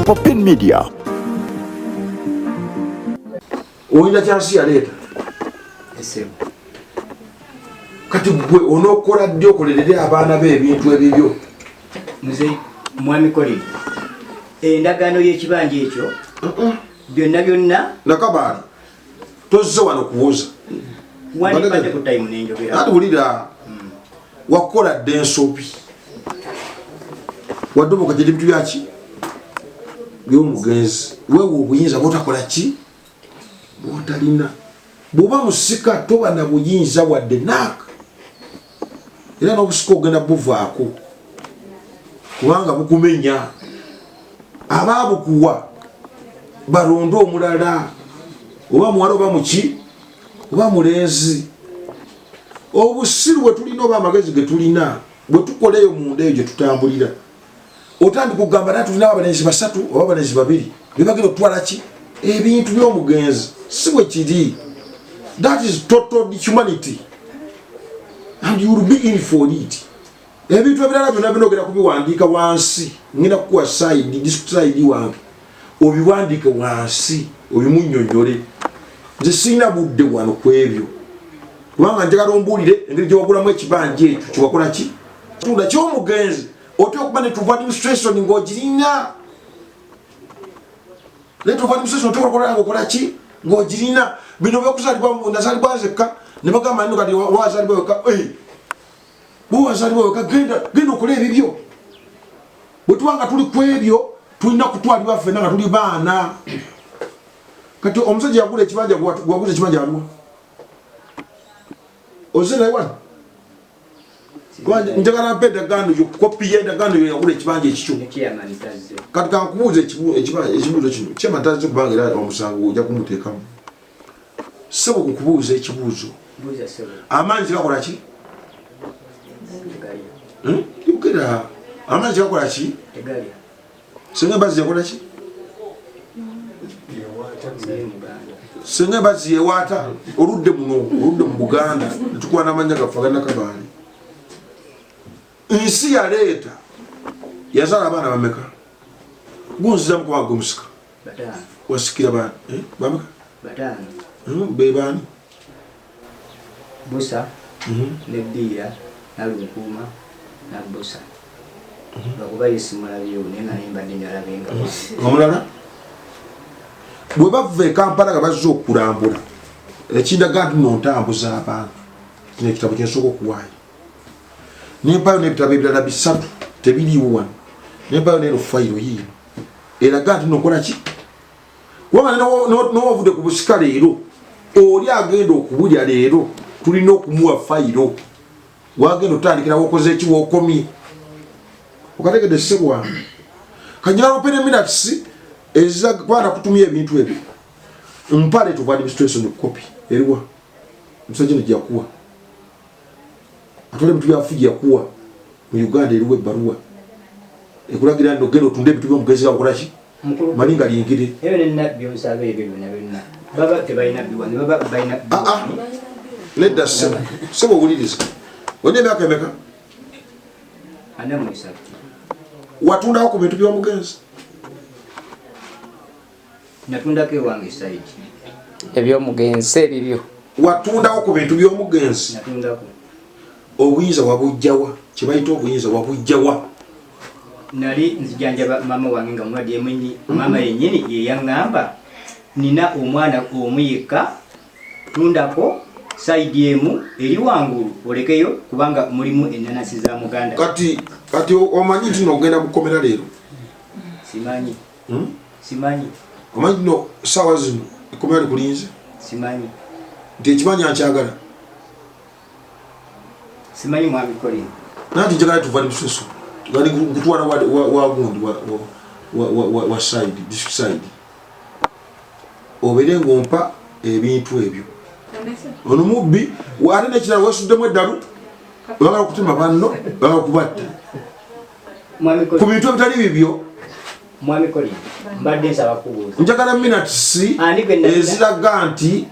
Popin Media. Olina kyansi yaleeta. Kati gwe onookola ddi okolerere abaana be ebintu ebibyo? Nze mwami Colin, endagaano y'ekibanja ekyo byonna byonna Nakabaali tozze wano kuwoza. Wandibadde ku time nenjogera. Ati wulira, wakola dda ensobi, wadde omukaja ebintu byaki by'omugenzi, weewa obuyinza bwotakola ki bwotalina. Bw'oba musika toba na buyinza wadde naaka, era n'obusika ogenda buvaako kubanga bukumenya. Abaabukuwa balonde omulala, oba muwala oba muki oba mulenzi. Obusiru bwe tulina oba amagezi ge tulina bwe tukola eyo munda eyo gye tutambulira, otandika okugamba naye tulina abalenzi basatu oba abalenzi babiri bebagenda okutwala ki ebintu by'omugenzi. Si bwe kiri. That is total humanity and you will be in for it. Ebintu ebirala byonna byonna ogenda kubiwandiika wansi. Ngenda kukuwa side, district side wange, obiwandiike wansi obimunnyonnyole. Nze sirina budde wano ku ebyo, kubanga njagala ombuulire engeri gye wagulamu ekibanja ekyo kyewakola ki tunda ky'omugenzi. Otya okuba ne tuva administration ng'ogirina, letter of administration otekola ngaokola ki ng'ogirina. Bino byokuzalibwa, nazalibwa nzekka, ne bagamba nno kati wazalibwa wekka. Bwe wazalibwa wekka, genda genda okole ebibyo. Bwe tuba nga tuli ku ebyo, tulina kutwalibwa ffenna nga tuli baana. Kati omusajja yagula ekibanja, gwaguza ekibanja aliwa? Oze naye wano njagala mpa endagaano yo, kopi y'endagaano yo yagula ekibanja ekikyo. Kati kankubuuza ekibuuzo kino. Chairman tazze kubanga era omusango ojja kumuteekamu. Ssebo, kukubuuza ekibuuzo, amaanyi tegakola ki? Yogera. Amaanyi tegakola ki? Senga embazzi yakola ki? Senga embazzi yewaata. Oludde muno, oludde mu Buganda, netukuba n'amannya gaffe aganakabaali. Nsi yaleeta yazaala abaana bameka? Gunzizamu kubanga gwe musika. Wasikira baani? Bameka? Be baani? Busa ne Bbiira Nalunkuuma Nabbusa. Lwakuba ye simulabyewo, naye nga naye mbadde njalabe nga omulala. Bwe bava e Kampala nga bazze okulambula, ekindaga nti no ntambuza abantu, kino ekitabo kyensooka okuwaayo, nempayo n'ebitabo ebirala bisatu tebiriiwo wano, nempayo neeno fayiro yiino eraga nti nokola ki, kubanga nowavudde ku busika leero, oli agenda okubulya leero tulina okumuwa fayiro wagenda otandikira wokoze eki wokomye. Okategedde, ssebwange? Kanyala opene minutes eza kuba nakutumya ebintu ebyo. Mpa letter of administration copy. Eriwa? Omusajja no gyakuwa atwala ebintu byafuji yakuwa mu Uganda, eriwa ebbaluwa ekulagira nti ogenda otunde ebintu byomugezi gakukolaki mali nga liyingire? Ebyo nena byonsaba, ebyo byonna byonna baba tebalina biwani, baba balina. Ah, ah. Nedda ssebo, ssebo owuliriza. Olina emyaka emeka? 43. Watundawo ku bintu by'omugenzi? Natundako ewange side. Ebyomugenzi si ebibyo. Watundawo ku bintu by'omugenzi? Natundako. Obuyinza wabujjawa? Kyebayita obuyinza wabujjawa? Nali nzijanjaba maama wange nga mulwadde emwenyi. Maama yennyini yeyaŋŋamba, nina omwana omu yekka, tundako side emu eri wangulu olekeyo kubanga mulimu enanasi za muganda. Kati omanyi nti nogenda mukomera leero? Simanyi. Hmm? Simanyi. Omanyi no saawa zino ekomera likulinze? Simanyi. Nti ekibanja nkyagala. Simanyi, mwami Colin. Nanti njagala tuva mususu gani nkutwala wagundi wa side, district side, obeere ng'ompa ebintu ebyo. Ono mubbi ate nekirala wesuddemu eddalu, bagala okutema banno, bagala okubatta Mwami ku Colin, bintu ebitali bibyo. Mwami Colin, mbadde nsaba kubuuza. Njagala minutes Ani gwe nalina? Eziraga nti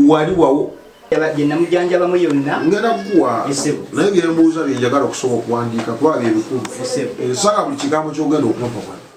wali wawo. Gye namujanjabamu yonna ngenda kukuwa, naye byembuuza byenjagala okusobola okuwandiika kuba byebikulu. Ensaka buli kigambo kyogenda okumpa wano.